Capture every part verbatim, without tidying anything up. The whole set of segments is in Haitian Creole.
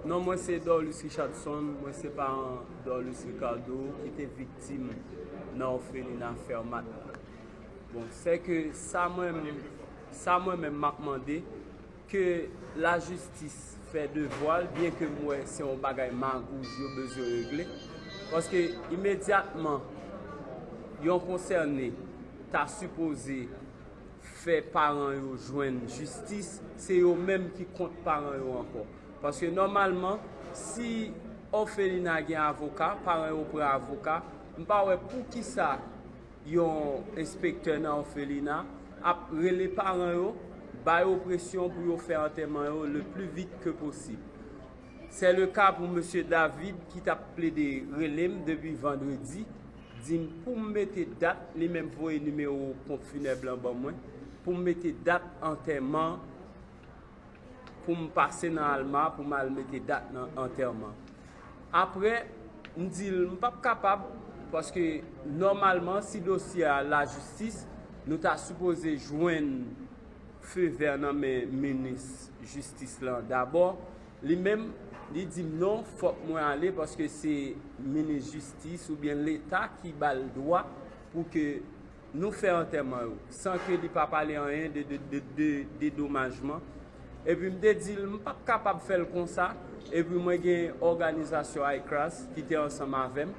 Non, mwen se Dorlus Richardson, mwen se paran Dorlus Ricardo ki te viktim nan òfelina Fermat la. Bon, sèke sa mwen, sa mwen menm m ap mande, ke lajistis fè devwa l, byen ke m wè se yon bagay magouj yo bezwen regle. Paske imedyatman yon konsène ta sipoze fè paran yo jwenn jistis, se yo menm ki kont paran yo ankò. Paske nòmalman, si òfelina gen avoka, paran yo pran avoka, m pa wè poukisa yon enspektè nan òfelina ap rele paran yo, ba yo presyon pou yo fè antèman yo le pli vit ke posib. Se le ka pou mesye David ki t ap plede rele m depi vandredi, di m pou m mete dat, li menm voye nimewo ponp finèb lan ban mwen, pou m mete dat antèman, pou m pase nan Alma, pou m al mete dat nan antèman. Apre, m di l, m p ap kapab, paske nòmalman, si dosye a lajistis, nou ta sipoze jwenn fe vè nan men minis jistis lan dabò. Li menm, li di m non, fòk mwen ale, paske se minis jistis oubyen Leta ki ba l dwa pou ke nou fè antèman yo, san ke li pa pale anyen de, de, de, de dedomajman. Epi m te di l, m p ap kapab fè l konsa. Epi mwen gen òganizasyon ICRAS ki te ansanm avè m.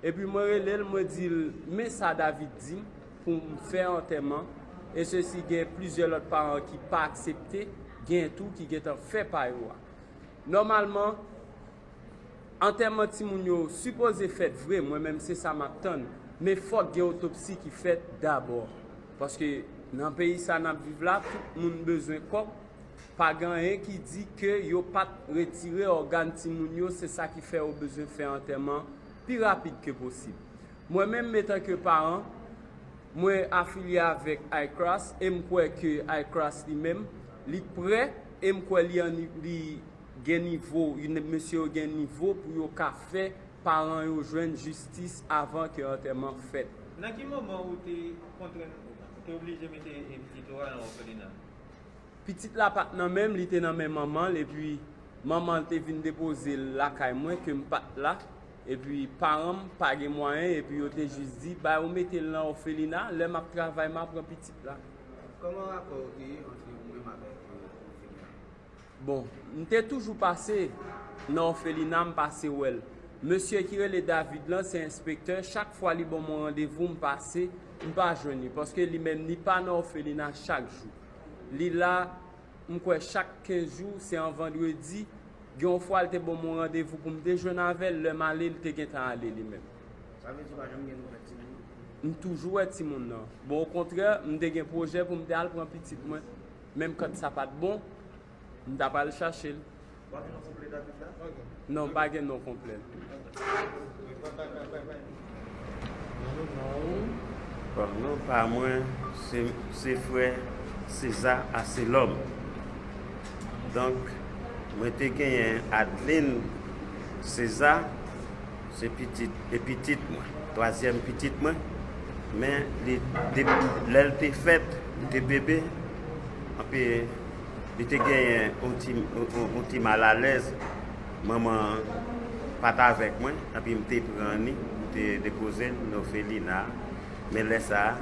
Epi mwen rele l, mwen di l, men sa David di m pou m fè antèman. E sesi gen plizyè lòt paran ki pa aksepte, gen tou ki gentan fè pa yo a. Nòmalman, antèman timoun yo sipoze fèt vre, mwen menm se sa m ap tann, men fòk gen otopsi ki fèt dabò. Paske nan peyi sa n ap viv la, tout moun bezwen kòb, pa gen anyen ki di ke yo pa t retire ògàn timoun yo, se sa ki fè yo bezwen fè antèman pi rapid ke posib. Mwen menm, etanke paran, mwen afilye avèk ICRAS e m kwè ke ICRAS li menm, li prè e m kwè li, an, li gen nivo, mesye yo gen nivo pou yo ka fè paran yo jwenn jistis avan ke antèman fèt. Nan ki moman ou te kontrenn, ou te oblije mete pitit ou a nan òfelina? Pitit la pa t nan men m, li te nan men manman l, epi manman l te vin depoze l lakay mwen ke m pa t la, epi paran m pa gen mwayen, epi yo te jis di, bay ou mete l nan òfelina, lè m ap travay, m a pran pitit la. Kòman rapò ou te ye ant ou menm avèk òfelina? Bon, m te toujou pase nan òfelina, m pase wè l. Mesye ki rele David lan, se enspektè, chak fwa li ban m yon randevou, m pase, m pa jwenn li, paske li menm, li pa nan òfelina chak jou. Li la, m kwè chak kenz jou, se yon vandredi. Gen yon fwa, li te ban m yon randevou pou m te jwenn avè l, lè m ale, li te gentan ale li menm. Sa vle di ou pa janm gen nouvèl timoun? M toujou wè timoun nan. Bon, okontrè, m te gen pwojè pou m te al pran pitit mwen. Menm kan sa pa t bon, m t ap al chache l. Ou pa gen non konplè David la? Non, m pa gen non konplè l. Bon, non pa mwen, se, se frè Seza Aselòm. Donk, mwen te genyen Adeline Seza, se pitit, e pitit mwen, twazyèm pitit mwen. Men, li, depi lè l te fèt, li te bebe, anpi li te genyen yon ti, yon, yon, yon ti malalèz. Manman an pa t avèk mwen, anpi m te pran li, m te depoze l nan òfelina. Men lè sa a,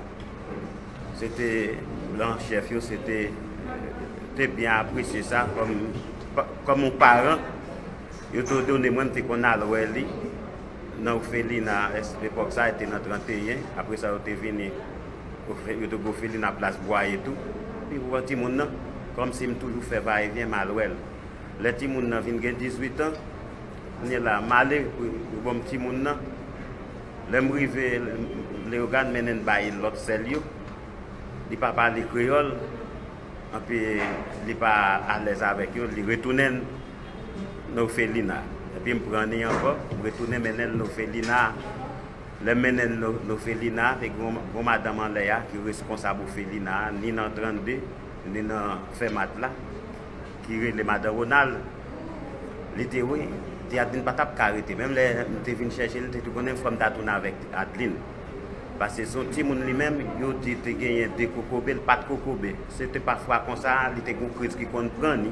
se te blan chèf yo, se te, te byen apresye sa kòm, kòm yon paran. Yo te òdone mwen, m te konn al wè li nan òfelina, epòk sa a, te nan tranteyen. Apre sa, yo te vini, yo te gen òfelina Plas Bwaye tou. Epi pou wè timoun nan, kòmsi m toujou fè vayevyen, m al wè l. Lè timoun nan vin gen dizuit an, kounye a la, m ale pou, pou ban m timoun nan. Lè m rive, Leyogàn mennen n bay lòt sè l yo. Li pa pale kreyòl, anpi li pa alèz avèk yo, li retounen nan òfelina. Epi m pran li ankò, m retounen mennen l nan òfelina. Lè m mennen l nan, nan òfelina, te gen yon, yon madanm anlè a ki reskonsab òfelina a, ni nan trannde, ni nan Fèmat la, ki rele madan Ronald. Li te, wi, te Adeline pa t ap ka rete. Menm lè m te vin chèche l, li te tou konnen fò m ta tounen avèk Adeline. Paske se yon timoun li menm, yo di te genyen de kokobe, l pa t kokobe. Se te pafwa konsa, li te gen yon kriz ki konn pran li.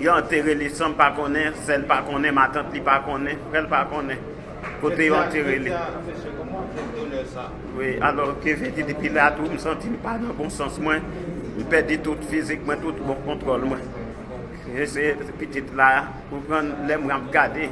Yo antere li san m pa konnen, sè l pa konnen, matant li pa konnen, frè l pa konnen kote yo antere li. Wi, alò ke vle di depi la tou m santi m pa nan bon sans mwen, m pèdi tout fizik mwen, tout bon kontwòl mwen. E se pitit la, ou konprann, lè mwen ap gade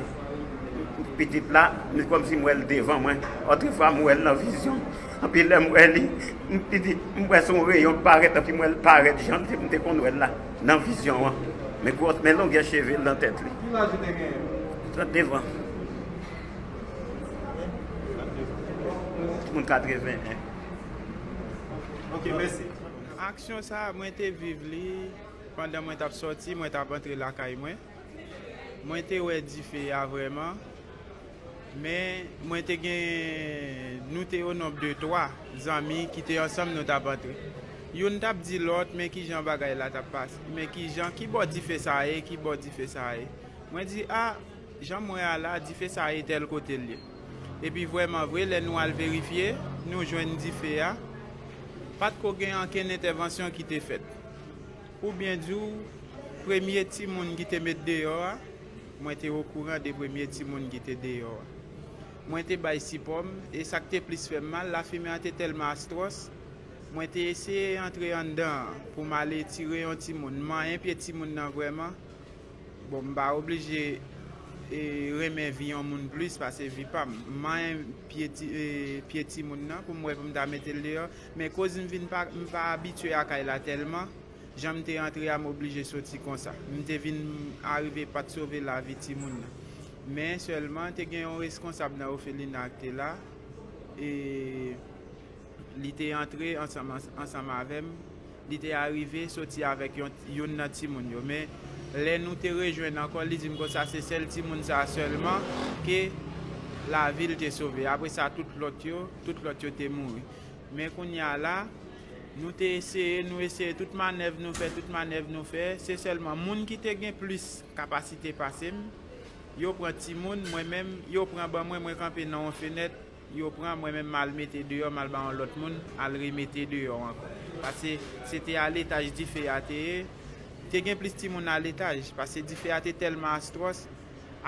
pitit la, se kòmsi m wè l devan mwen. Otrefwa m wè l nan vizyon. Anpi lè m wè li, m piti, m wè se yon reyon k parèt, anpi m wè l parèt jan m te konn wè l la, nan vizyon an. Men gwòs, men longè cheve l nan tèt li. Ki laj ou te genyen? Trannde zan. Timoun katreven en. Ok, mèsi. Aksyon sa a, mwen te viv li pandan mwen t ap sòti, mwen t ap antre lakay mwen. Mwen te wè dife a vrèman, men mwen te gen, nou te o nonb de twa zanmi ki te ansanm, nou t ap antre. Youn t ap di lòt, men kijan bagay la t ap pase, men kijan, ki bò dife sa a ye, ki bò dife sa a ye. Mwen di, a, jan m wè a la, dife sa a ye tèl kote l ye. Epi vrèman vre, lè nou al verifye, nou jwenn dife a. Pa t ko gen ankenn entèvansyon ki te fèt. Pou byen di w, premye timoun ki te met deyò a, mwen te okouran de premye timoun ki te deyò a. Mwen te bay sipò m, e sa k te plis fè m mal, lafimen an te tèlman astwòs, mwen te eseye antre anndan an pou m al etire yon timoun, m manyen pye timoun nan vrèman. Bon, m pa oblije e, renmen vi yon moun plis pase vi pa m. M manyen pye, ti, e, pye timoun nan pou m wè pou m ta mete l deyò. Men koz m vin pa, m pa abitye a kay la tèlman, jan m te antre a, m oblije soti konsa. M te vin arive pa t sove lavi timoun nan. Men sèlman, te gen yon reskonsab nan òfelina ki te la, e li te antre ansanm, ansanm avè m. Li te arive soti avèk yon, youn nan timoun yo. Men, lè nou te rejwenn ankò, li di m konsa se sèl timoun sa a sèlman ke lavi l te sove. Apre sa, tout lòt yo, tout lòt yo te mouri. Men kounye a la, nou te eseye, nou eseye tout manèv nou fè, tout manèv nou fè. Se sèlman moun ki te gen plis kapasite pase m, yo pran timoun, mwen menm, yo pran ban mwen, mwen kanpe nan yon fenèt, yo pran, mwen menm, m al mete deyò, m al ba yon lòt moun, al remete deyò ankò. Paske se te a letaj dife a te ye, te gen plis timoun a letaj, paske dife a te tèlman astwòs,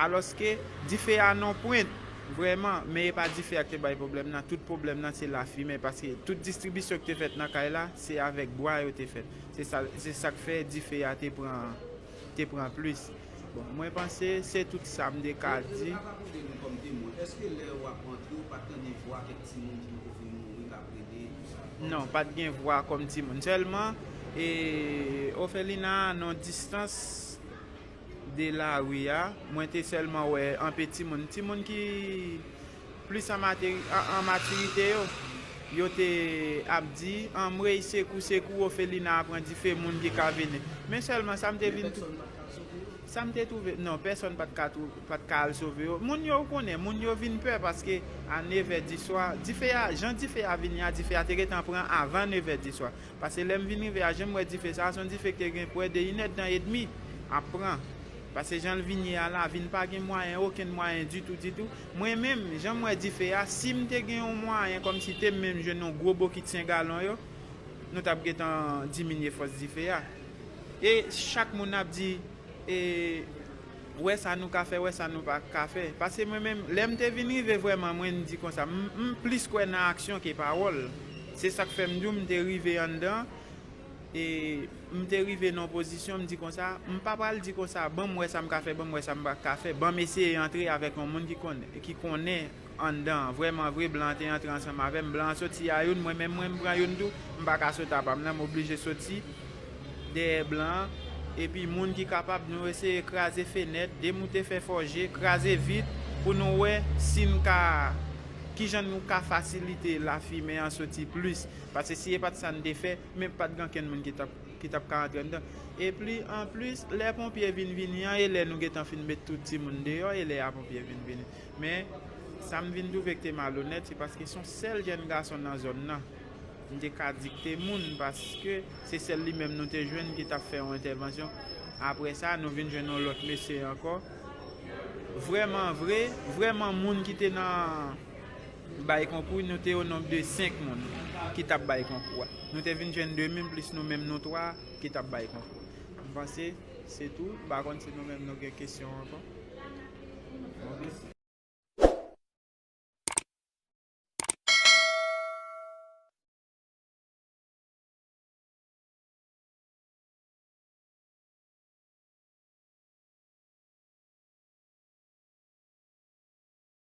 alòske dife a nan pwent, vrèman, men e pa dife a ki te bay pwoblèm nan, tout pwoblèm nan se lafimen, paske tout distribisyon ki te fèt nan kay la, se avèk bwa yo te fèt. Se sa, se sa k fè dife a te pran, te pran plis. Bon, mwen panse se tout sa m te ka di. Lè w ap rakonte nou kòm temwen, èske lè w ap antre, ou pa t tande vwa kèk timoun ki poko fin mouri k ap rele, tou sa? Non, pa t gen vwa kòm timoun. Sèlman, E ofelina nan distans de lari a, mwen te sèlman wè anpe timoun. Timoun ki plis an materi, an, an matirite yo, yo te ap di, anmwey, sekou, sekou, ofelina a pran dife, moun ki ka vini. Men sèlman sa m te vin tou. Sa m te twouve, non, pèsonn pa t ka twou-, pa t ka al sove yo. Moun yo, ou konnen, moun yo vin pè paske a nevè di swa, dife a, jan dife a vini a, dife a te gentan pran avan nevè di swa. Paske lè m vin rive a, jan m wè dife sa, se yon dife ki te gen prè de inèdtan edmi ap pran. Paske jan l vini a la, vin pa gen mwayen, okenn mwayen ditou, ditou. Mwen menm, jan m wè dife a, si m te gen yon mwayen kòmsi te m menm jwenn yon gwo bokit senk galon yo, nou t ap gentan diminye fòs dife a. E chak moun ap di, e, wè sa nou ka fè, wè sa nou pa ka fè. Paske mwen menm, lè m te vin rive vrèman, mwen di konsa, m, m plis kwè nan aksyon ke pawòl. Se sa k fè m di w, m te rive anndan, e m te rive nan yon pozisyon, m di konsa, m pa pral di konsa, ban m wè sa m ka fè, ban m wè sa m pa ka fè, ban m eseye antre avèk yon moun ki konnen, ki konnen anndan an. Vrèman vre, blan an te antre ansanm avè m. Blan an soti a youn, mwen menm mwen m pran youn tou. M pa ka sot apa m nan, m oblije soti dèyè blan an. Epi moun ki kapab, nou eseye kraze fenèt, demoute fè fòje, kraze vit pou nou wè si n ka, kijan nou ka fasilite lafimen an soti plis. Paske si e pa t sa n te fè, men pa t gen ankenn moun ki t ap, ki t ap ka antre anndan. Epi anplis, lè ponpye vin vini an, e lè nou gentan fin met tout timoun deyò, e lè a ponpye vin vini. Men sa m vin twouve ki te malonèt, se paske se yon sèl jèn gason nan zòn nan. M te ka di ki te moun, paske se sèl li menm nou te jwenn ki t ap fè yon entèvansyon. Apre sa, nou vin jwenn yon lòt mesye ankò. Vrèman vre, vrèman moun ki te nan bay konkou, nou te o nonb de senk moun ki t ap bay konkou a. Nou te vin jwenn de moun plis nou menm nou twa ki t ap bay konkou. M panse se tou. M pa konn si nou menm nou gen kesyon ankò. Ok.